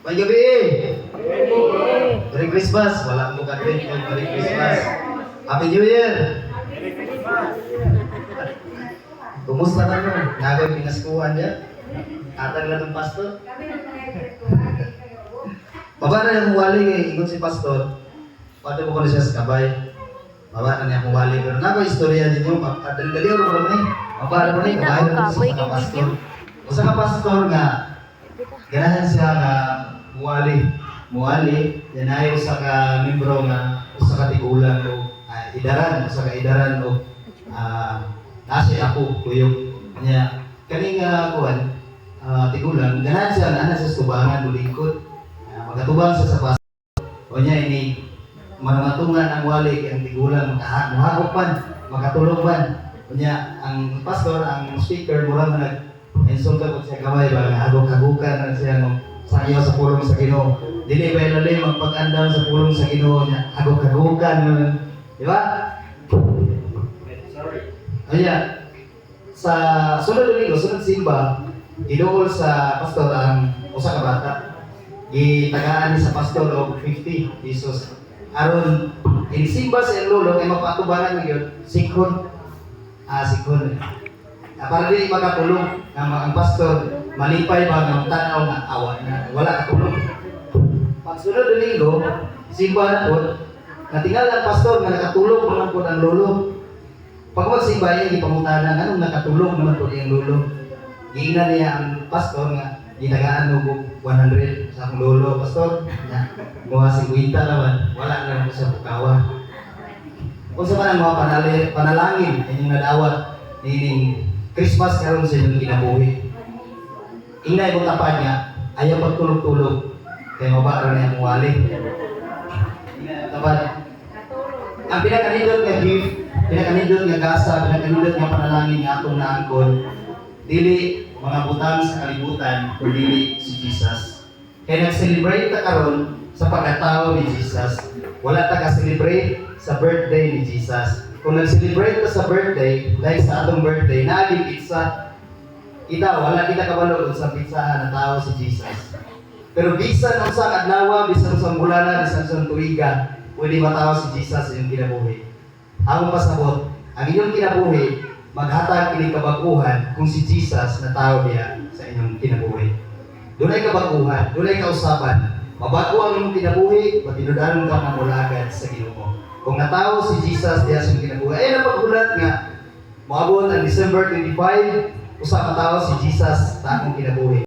May gabi eh. Merry Christmas. Wala mo ka drink. Merry Christmas. Happy New Year. Kumusta na mo? Nagay pinaskuhan niya? Atag lang ng pastor? Baba na yung wali kay ingon si pastor. Pati mo ko na siya sa kabay. Baba na niya akong wali. Pero nako istorya ninyo. Dali-dali mo naman eh. Baba na mo na eh. Kita Kabayo ko na kapoy sa kay pastor. video. Usa ka pastor nga ganahan siya nga muwali. Muwali, yan ay usa ka membro nga usa ka tigulang o idaran, usa ka idaran o nasi ako kuyog. Nya kani nga kuan tigulang ganahan siya nga ana sa tubangan mulingkod. Magatubang siya sa pastor. O nya ini manungatungan ang wali kay ang tigulang muhagok pan, makatulog pan. Unya ang pastor, ang speaker mura man nag insulto ko siya gamay ba nga hagok-hagukan na siya ng sayo sa pulong sa Ginoo. Dili ba ilalim ang pag-andam sa pulong sa Ginoo niya, hagok-hagukan man. Di ba? Sorry. Anya sa sunod Domingo, sunod simba, giduol sa pastor ang usa ka bata. Gitagaan ni sa pastor og 50 pesos. Aron insimba sa iyang lolo kay mapatubangan mo yun, sikhon. Sikhon. Para dili makatulog nga ang pastor malipay ba nga tanaw nga awa na wala katulog. Pag sunod Domingo, simba na po, natingal ang pastor nga nakatulog naman po ang lolo. Pag magsimba niya, gipangutana, anong nakatulog naman po iyang lolo. Giingnan niya ang pastor nga, gitagaan mo og 100 sa akong lolo, pastor. Na, mga 50 naman, wala na po sa bukawa. Kung sa man ang mga panalangin, inyong nadawat, nining Christmas karon sa inyong kinabuhi. Ingay ko tapad niya, ayaw pagtulog-tulog, kay mabara niya ang wali. Ingay tapad. Ang pinakanindot nga gift, pinakanindot nga gasa, pinakanindot nga panalangin nga atong naangkon, dili mga butang sa kalibutan, kundi si Jesus. Kaya nag-celebrate ta karon sa pagkatao ni Jesus. Wala ta ka-celebrate sa birthday ni Jesus. Kung nag-celebrate ta sa birthday, like sa atong birthday, naagi pizza. Kita, wala kita kabalo kung sa pizza na tao si Jesus. Pero bisan unsang adlaw, bisan unsang bulana, bisan unsang tuiga, pwede matawo si Jesus sa inyong kinabuhi. Ang pasabot, ang inyong kinabuhi, maghatag kini kabaguhan kung si Jesus na tao diya sa inyong kinabuhi. Dunay kabaguhan, dunay kausaban. Mabago ang inyong kinabuhi, matinud-anon ka nga mulagad sa Ginoo. Kung natawo si Jesus diya sa inyong kinabuhi, ay napaghulat nga moabot ang December 25, usa ka tawo si Jesus sa akong kinabuhi.